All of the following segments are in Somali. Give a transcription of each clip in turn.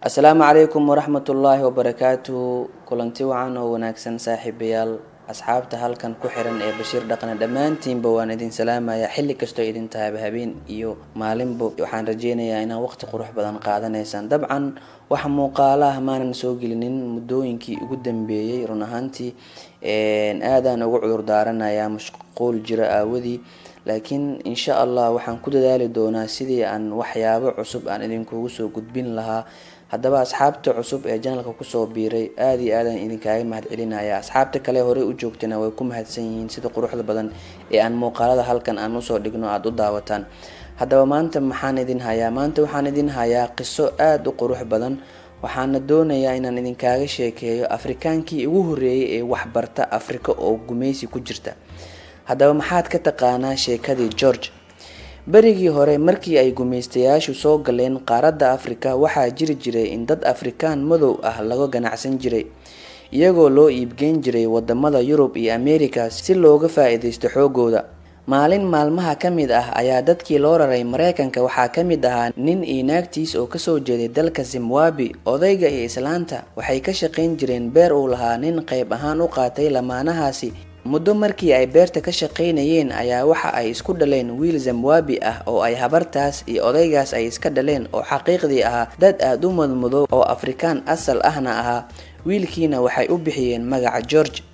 Asalaamu calaykum waraxmatullaahi wabarakaatuhu. Kulanti wacan oo wanaagsan, saaxiibayaal, asxaabta halkan ku xiran ee Bashiir Dhaqane, dhammaantiinba waan idin salaamaya xilli kastoo idin tahayba, habeen iyo maalinba. Waxaan rajeynayaa inaad waqti qurux badan qaadanaysaan. Dabcan wax muuqaalaah maanan soo gelinin muddooyinkii ugu dambeeyey. Run ahaantii aadaan ugu cudur daaranayaa mashquul jira aawadii, laakiin insha Allah waxaan ku dadaali doonaa sidii aan waxyaabo cusub aan idinkugu soo gudbin lahaa. Haddaba asxaabta cusub ee channelka kusoo biiray, aada iyo aadaan idinkaaga mahad celinaya. Asxaabta kale horey u joogtana way ku mahadsan yihiin sida quruxda badan ee aan muuqaalada halkan aan usoo dhigno aada u daawataan. Haddaba maanta maxaan idin hayaa? Maanta waxaan idin hayaa qiso aada u qurux badan. Waxaana doonayaa inaan idinkaaga sheekeeyo Afrikaankii ugu horreeyay ee waxbarta Afrika oo gumeysi ku jirta. Haddaba maxaad ka taqaanaa sheekadii George? Berigii hore, markii ay gumaystayaashu soo galeen qaaradda Afrika, waxaa jiri jiray in dad Afrikaan madow ah laga ganacsan jiray, iyagoo loo iibgeyn jiray wadamada Yurub iyo America si looga faa-iideysto xoogooda. Maalin maalmaha ka mid ah ayaa dadkii loo raray Mareykanka waxaa ka mid ahaa nin iyo naagtiis oo kasoo jeeday dalka Zimbabwe. Odayga iyo islaanta waxay ka shaqayn jireen beer uu lahaa nin qayb ahaan u qaatay lamaanahaasi. Muddo markii ay beerta ka shaqaynayeen ayaa waxa ay isku dhaleen wiil Zimbabwe ah oo ay habartaas iyo odaygaas ay iska dhaleen, oo xaqiiqdii ahaa dad aada u madmadow oo Afrikaan asal ahna ahaa. Wiilkiina waxay u bixiyeen magaca George.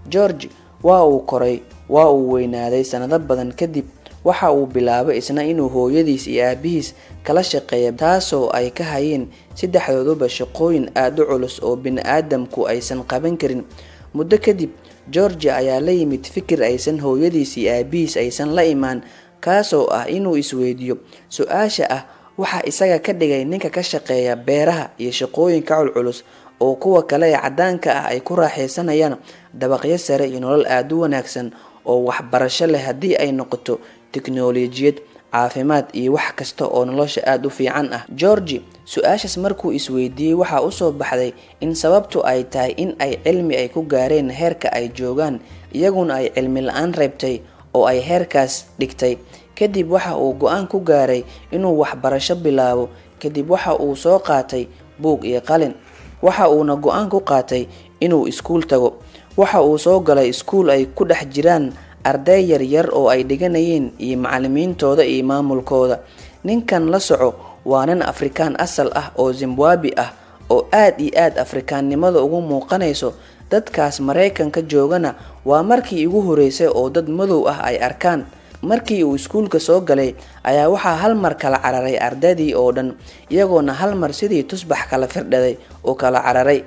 George waa uu koray, waa uu weynaaday. Sanado badan kadib waxa uu bilaabay isna inuu hooyadiis iyo aabihiis kala shaqeeya, taasoo ay ka hayeen saddexdooduba shaqooyin aada u culus oo bini-aadamku aysan qaban karin. Muddo kadib George ayaa la yimid fikir aysan hooyadiis iyo aabihiis aysan la imaan, kaasoo ah inuu isweydiiyo su-aasha ah waxa isaga ka dhigay ninka ka shaqeeya beeraha iyo shaqooyinka culculus, oo kuwa kale ee caddaanka ah ay ku raaxaysanayaan dabaqyo sare iyo nolol aada u wanaagsan oo waxbarasho leh, haddii ay noqoto tiknolojiyad, caafimaad iyo wax kasta oo nolosha aada u fiican ah. Georgi su-aashaas markuu isweydiiyey, waxaa usoo baxday in sababtu ay tahay in ay cilmi ay ku gaareen heerka ay joogaan, iyaguna ay cilmi la-aan reebtay oo ay heerkaas dhigtay. Kadib waxa uu go-aan ku gaaray inuu waxbarasho bilaabo. Kadib waxa uu soo qaatay buug iyo qalin, waxa uuna go-aan ku qaatay inuu iskuul tago. Waxa uu soo galay iskuul ay ku dhex jiraan arday yaryar oo ay dhiganayeen iyo macalimiintooda iyo maamulkooda. Ninkan la soco, waa nin Afrikaan asal ah oo Zimbabwe ah oo aad iyo aad Afrikaannimada ugu muuqanayso. Dadkaas Maraykanka joogana waa markii ugu horeysay oo dad madow ah ay arkaan. Markii uu iskuulka soo galay ayaa waxaa hal mar kala cararay ardaydii oo dhan, iyagoona hal mar sidii tusbax kala firdhaday oo kala cararay.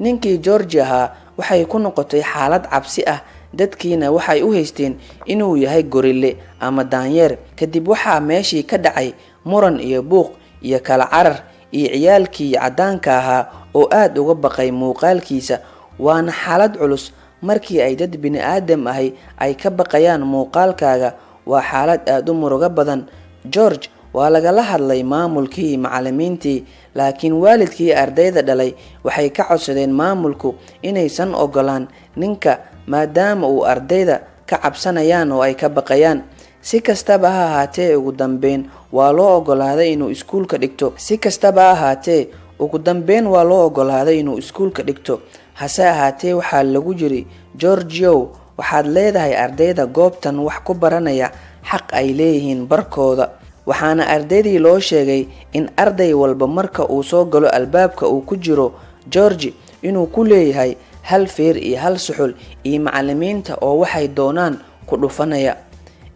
Ninkii Georgi ahaa waxay ku noqotay xaalad cabsi ah, dadkiina waxay u haysteen inuu yahay gorille ama daanyeer. Kadib waxaa meeshii ka dhacay muran iyo buuq iyo kala carar iyo ciyaalkii caddaanka ahaa oo aada uga baqay muuqaalkiisa. Waana xaalad culus markii ay dad bini-aadam ahi ay ka baqayaan muuqaalkaaga, waa xaalad aada u murugo badan. George waa lagala hadlay maamulkii iyo macalimiintii, laakiin waalidkii ardayda dhalay waxay ka codsadeen maamulku inaysan ogolaan ninka, maadaama uu ardayda ka cabsanayaan oo ay ka baqayaan. Si kastaba ha ahaatee, ugu dambeyn waa loo ogolaaday inuu iskuulka dhigto. Si kastaba ha ahaatee, ugu dambeyn waa loo ogolaaday inuu iskuulka dhigto. Hase ahaatee waxaa lagu yiri, "Georgiow, waxaad leedahay ardayda goobtan wax ku baranaya xaq ay leeyihiin barkooda." Waxaana ardaydii loo sheegay in arday walba marka uu soo galo albaabka uu ku jiro Georgi inuu ku leeyahay hal feer iyo hal suxul, iyo macalimiinta oo waxay doonaan ku dhufanaya.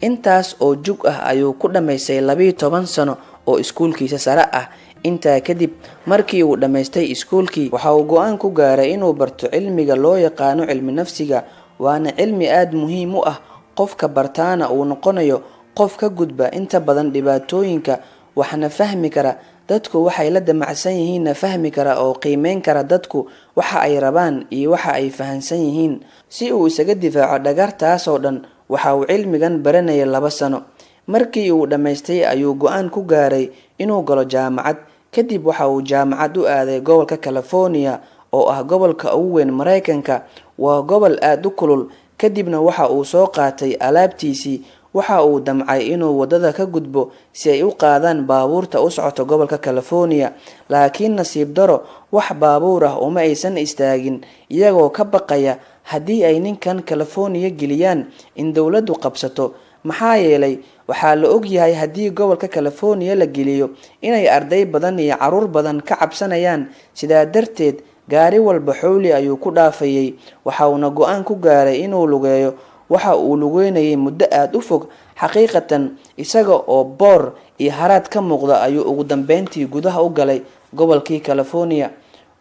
Intaas oo jug ah ayuu ku dhammaystay 12 sano oo iskuulkiisa sare ah. Intaa kadib, markii uu dhammaystay iskuulkii, waxa uu go-aan ku gaaray inuu barto cilmiga loo yaqaano cilmi nafsiga. Waana cilmi aada muhiim u ah, qofka bartaana uu noqonayo qof ka gudba inta badan dhibaatooyinka, waxna fahmi kara dadku waxay la damacsan yihiinna, fahmi kara oo qiimeyn kara dadku waxa ay rabaan iyo waxa ay fahansan yihiin, si uu isaga difaaco dhagartaasoo dhan. Waxa uu cilmigan baranayay 2 sano. Markii uu dhammaystay ayuu go-aan ku gaaray inuu galo jaamacad. Kadib waxa uu jaamacad u aaday gobolka California, oo ah gobolka ugu weyn Maraykanka. Waa gobol aada u kulul. Kadibna waxa uu soo qaatay alaabtiisii. Waxa uu damcay inuu waddada ka gudbo si ay u qaadaan baabuurta u socota gobolka California, laakiin nasiib daro wax baabuur ah uma aysan istaagin, iyagoo ka baqaya haddii ay ninkan California geliyaan in dowladdu qabsato. Maxaa yeelay waxaa la ogyahay haddii gobolka California la geliyo inay arday badan iyo caruur badan ka cabsanayaan. Sidaa darteed gaari walba xowli ayuu ku dhaafayay. Waxa uuna go-aan ku gaaray inuu lugeeyo. Waxa uu lugeynayay muddo aada u fog, xaqiiqatan isaga oo boor iyo haraad ka muuqda ayuu ugu dambeyntii gudaha u galay gobolkii California.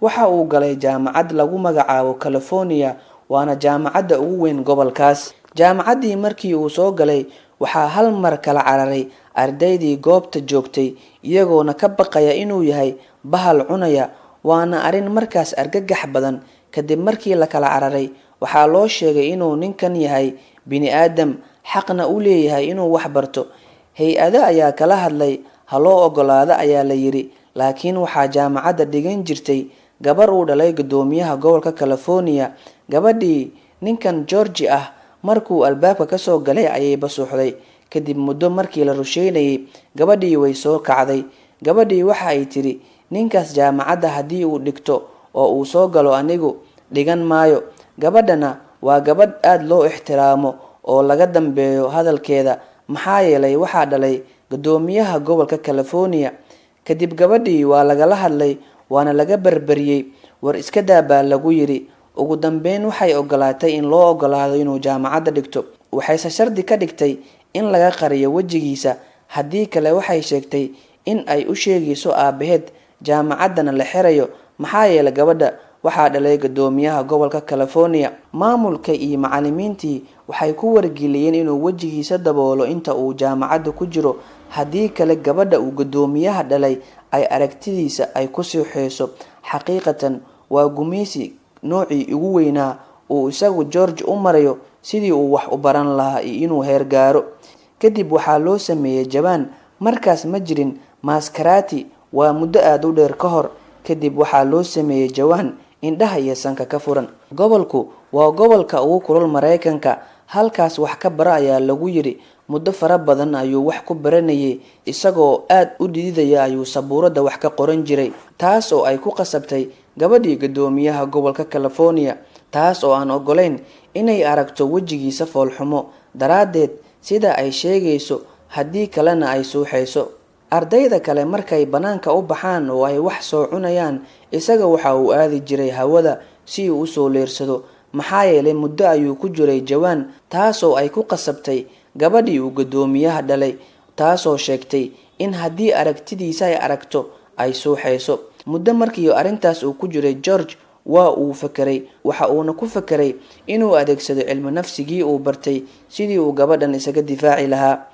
Waxa uu galay jaamacad lagu magacaabo California, waana jaamacadda ugu weyn gobolkaas. Jaamacaddii markii uu soo galay waxaa hal mar kala cararay ardaydii goobta joogtay, iyagoona ka baqaya inuu yahay bahal cunaya, waana arrin markaas argagax badan. Kadib markii la kala cararay waxaa loo sheegay inuu ninkan yahay bini aadam, xaqna u leeyahay inuu wax barto. Hay-ado ayaa kala hadlay, ha loo ogolaado ayaa la yiri, laakiin waxaa jaamacadda dhigan jirtay gabar uu dhalay guddoomiyaha gobolka California. Gabadhii ninkan George ah markuu albaabka kasoo galay ayay basuuxday. Kadib muddo markii la rusheynayay gabadhii way soo kacday. Gabadhii waxa ay tiri, ninkaas jaamacadda haddii uu dhigto oo uu soo galo anigu dhigan maayo. Gabadhana waa gabadh aada loo ixtiraamo oo laga dambeeyo hadalkeeda, maxaa yeelay waxaa dhalay guddoomiyaha gobolka California. Kadib gabadhii waa lagala hadlay, waana laga berberiyey, war iska daa baa lagu yiri. Ugu dambeyn waxay ogolaatay in loo ogolaado inuu jaamacadda dhigto. Waxayse shardi ka dhigtay in laga qariyo wejigiisa, haddii kale waxay sheegtay in ay u sheegayso aabaheed, jaamacaddana la xirayo, maxaa yeelay gabadha waxaa dhalay guddoomiyaha gobolka California. Maamulka iyo macallimiintii waxay ku wargeliyeen inuu wejigiisa daboolo inta uu jaamacadda ku jiro, haddii kale gabadha uu guddoomiyaha dhalay ay aragtidiisa ay ku suuxeyso. Xaqiiqatan waa gumaysi noocii ugu weynaa uu isagu George u marayo sidii uu wax u baran lahaa iyo inuu heer gaaro. Kadib waxaa loo sameeyey jabaan. Markaas ma jirin maskaraati, waa muddo aada u dheer ka hor. Kadib waxaa loo sameeyey jawaan indhaha iyo sanka ka furan. Gobolku waa gobolka ugu kulul Mareykanka, halkaas wax ka bara ayaa lagu yiri. Muddo fara badan ayuu wax ku baranayay, isagoo aada u dhididaya ayuu sabuuradda wax ka qoran jiray, taas oo ay ku qasabtay gabadhii guddoomiyaha gobolka California, taas oo aan ogolayn inay aragto wejigiisa foolxumo daraaddeed, sida ay sheegayso, haddii kalena ay suuxayso. Ardayda kale markay bannaanka u baxaan oo ay wax soo cunayaan, isaga waxa uu aadi jiray hawada si uu usoo leersado, maxaa yeelay muddo ayuu ku jiray jawaan, taasoo ay ku qasabtay gabadhii uu guddoomiyaha dhalay, taasoo sheegtay in haddii aragtidiisa ay aragto ay suuxayso. Muddo markii arrintaas uu ku jiray George waa uu fakeray. Waxa uuna ku fakeray inuu adeegsado cilmi nafsigii uu bartay sidii uu gabadhan isaga difaaci lahaa.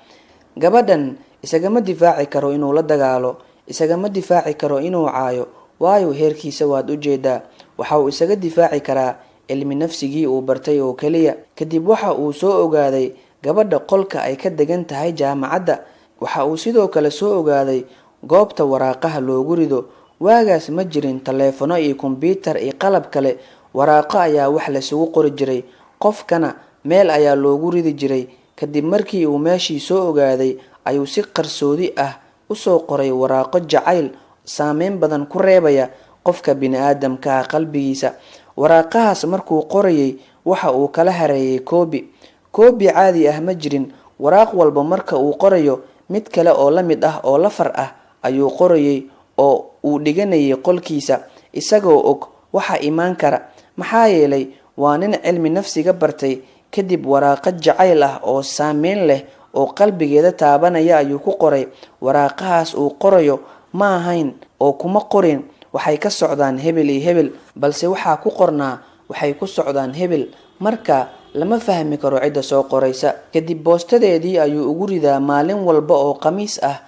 Gabadhan isagama difaaci karo inuu la dagaalo, isagama difaaci karo inuu caayo, waayo heerkiisa waad u jeedaa. Waxa uu isaga difaaci karaa cilmi nafsigii uu bartay oo keliya. Kadib waxa uu soo ogaaday gabadha qolka ay ka degan tahay jaamacadda. Waxa uu sidoo kale soo ogaaday goobta waraaqaha loogu rido. Waagaas ma jirin taleefano iyo kombyuutar iyo qalab kale, waraaqo ayaa wax laysugu qori jiray, qofkana meel ayaa loogu ridi jiray. Kadib markii uu meeshii soo ogaaday ayuu si qarsoodi ah usoo qoray waraaqo jacayl saameyn badan ku reebaya qofka bini-aadamka ah qalbigiisa. Waraaqahaas markuu qorayay waxa uu kala hareeyay koobi. Koobi caadi ah ma jirin, waraaq walba marka uu qorayo mid kale oo la mid ah oo lafar ah ayuu qorayay oo uu dhiganayay qolkiisa, isagoo og waxa imaan kara, maxaa yeelay waa nin cilmi nafsiga bartay. Kadib waraaqo jacayl ah oo saameyn leh oo qalbigeeda taabanaya ayuu ku qoray. Waraaqahaas uu qorayo ma ahayn oo kuma qorin waxay ka socdaan hebel iyo hebel, balse waxaa ku qornaa waxay ku socdaan hebel. Marka lama fahmi karo cidda soo qoraysa. Kadib boostadeedii ayuu ugu ridaa maalin walba oo khamiis ah.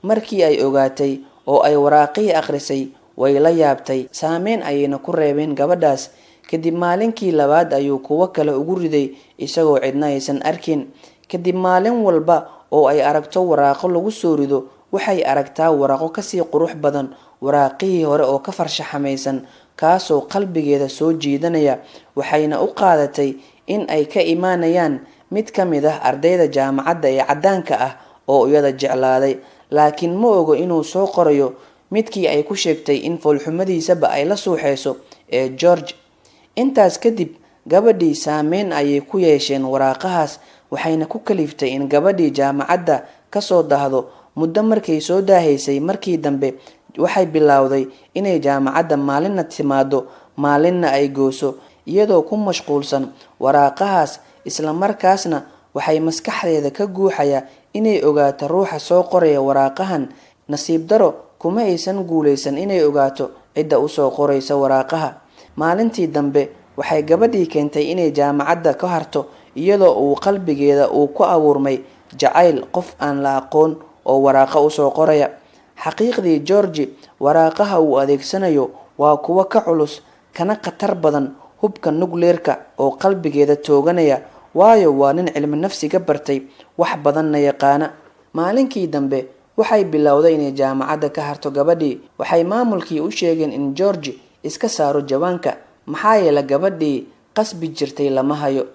Markii ay ogaatay oo ay waraaqihii akhrisay way la yaabtay, saameyn ayayna ku reebeen gabadhaas. Kadib maalinkii labaad ayuu kuwo kale ugu riday isagoo cidna aysan arkin. Kadib maalin walba oo ay aragto waraaqo lagu soo rido, waxay aragtaa waraaqo kasii qurux badan waraaqihii hore oo ka farshaxamaysan, kaasoo qalbigeeda soo jiidanaya. Waxayna u qaadatay in ay ka imaanayaan mid ka mid ah ardayda jaamacadda ee caddaanka ah oo iyada jeclaaday, laakiin ma ogo inuu soo qorayo midkii ay ku sheegtay in foolxumadiisaba ay la suuxeyso ee George. Intaas kadib gabadhii saameyn ayay ku yeesheen waraaqahaas, waxayna ku kaliftay in gabadhii jaamacadda kasoo daahdo. Muddo markay soo daahaysay, markii dambe waxay bilowday inay jaamacadda maalinna timaado maalinna ay gooso, iyadoo ku mashquulsan waraaqahaas. Isla markaasna waxay maskaxdeeda ka guuxaya inay ogaato ruuxa soo qoraya waraaqahan. Nasiib daro kuma aysan guuleysan inay ogaato cidda usoo qoraysa waraaqaha. Maalintii dambe waxay gabadhii keentay inay jaamacadda ka harto, iyadoo uu qalbigeeda uu ku abuurmay jacayl qof aan la aqoon oo waraaqo usoo qoraya. Xaqiiqdii George waraaqaha uu adeegsanayo waa kuwo ka culus kana khatar badan hubka nukleerka oo qalbigeeda tooganaya, waayo waa nin cilmi nafsiga bartay, wax badanna yaqaana. Maalinkii dambe waxay bilowday inay jaamacadda ka harto gabadhii. Waxay maamulkii u sheegeen in George iska saaro jawaanka, maxaa yeelay gabadhii qasbi jirtay lama hayo.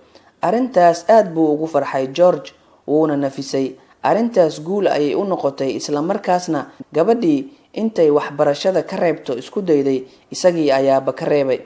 Arrintaas aad buu ugu farxay George, wuuna nafisay. Arrintaas guul ayay u noqotay, isla markaasna gabadhii intay waxbarashada ka reebto isku dayday, isagii ayaaba ka reebay.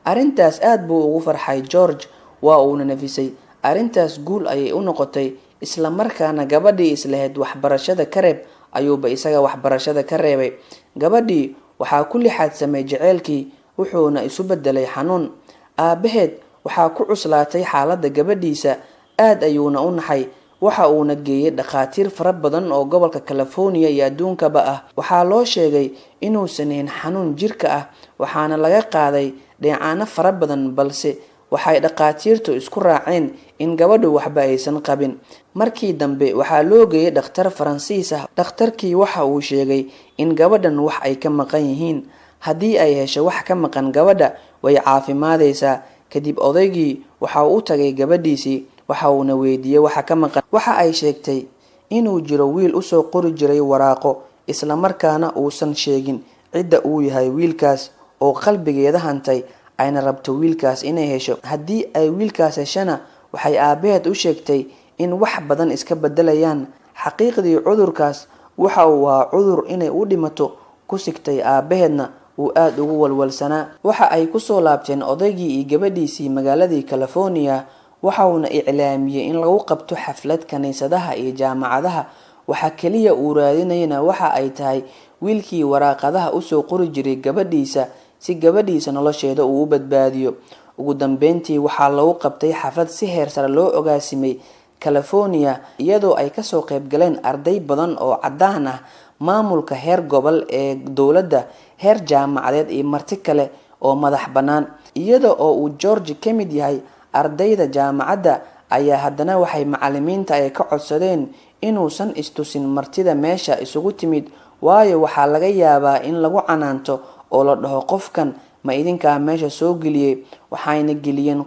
Arrintaas aad buu ugu farxay George, waa uuna nafisay. Arrintaas guul ayay u noqotay, isla markaana gabadhii islahayd waxbarashada ka reeb ayuuba isaga waxbarashada ka reebay. Gabadhii waxaa ku lixaadsamay jaceylkii, wuxuuna isu bedelay xanuun. Aabaheed waxaa ku cuslaatay xaaladda gabadhiisa, aad ayuuna u naxay. Waxa uuna geeyay dhakhaatiir fara badan oo gobolka California iyo adduunkaba ah. Waxaa loo sheegay inuusan ahayn xanuun jirka ah, waxaana laga qaaday dheecaano fara badan, balse waxay dhakhaatiirtu isku raaceen in gabadhu waxba aysan qabin. Markii dambe waxaa loo geeyay dhakhtar Faransiis ah. Dhakhtarkii waxa uu sheegay in gabadhan wax ay ka maqan yihiin, haddii ay hesho wax ka maqan gabadha way caafimaadaysaa. Kadib odaygii waxa uu u tagay gabadhiisii, waxa uuna weydiiyey waxa ka maqan. Waxa ay sheegtay inuu jiro wiil usoo qori jiray waraaqo, isla markaana uusan sheegin cidda uu yahay wiilkaas oo qalbigeeda hantay, ayna rabto wiilkaas inay hesho. Haddii ay wiilkaas heshana, waxay aabaheed u sheegtay in wax badan iska bedelayaan. Xaqiiqdii cudurkaas waxa uu ahaa cudur inay u dhimato ku sigtay, aabaheedna uu aada ugu walwalsanaa. Waxa ay kusoo laabteen odaygii iyo gabadhiisii magaaladii California, waxa uuna iclaamiyey in lagu qabto xaflad kaniisadaha iyo jaamacadaha. Waxa kaliya uu raadinayana waxa ay tahay wiilkii waraaqadaha usoo qori jiray gabadhiisa, si gabadhiisa nolosheeda uu u badbaadiyo. Ugu dambeyntii waxaa lagu qabtay xaflad si heer sare loo ogaasimay California, iyadoo ay kasoo qayb galeen arday badan oo caddaan ah, maamulka heer gobol ee dowladda, heer jaamacadeed iyo marti kale oo madax bannaan. Iyada oo uu George ka mid yahay ardayda jaamacadda ayaa haddana waxay macallimiinta ay ka codsadeen inuusan istusin martida meesha isugu timid, waayo waxaa laga yaabaa in lagu canaanto oo la dhaho qofkan ma idinkaa meesha soo geliyey. Waxayna geliyeen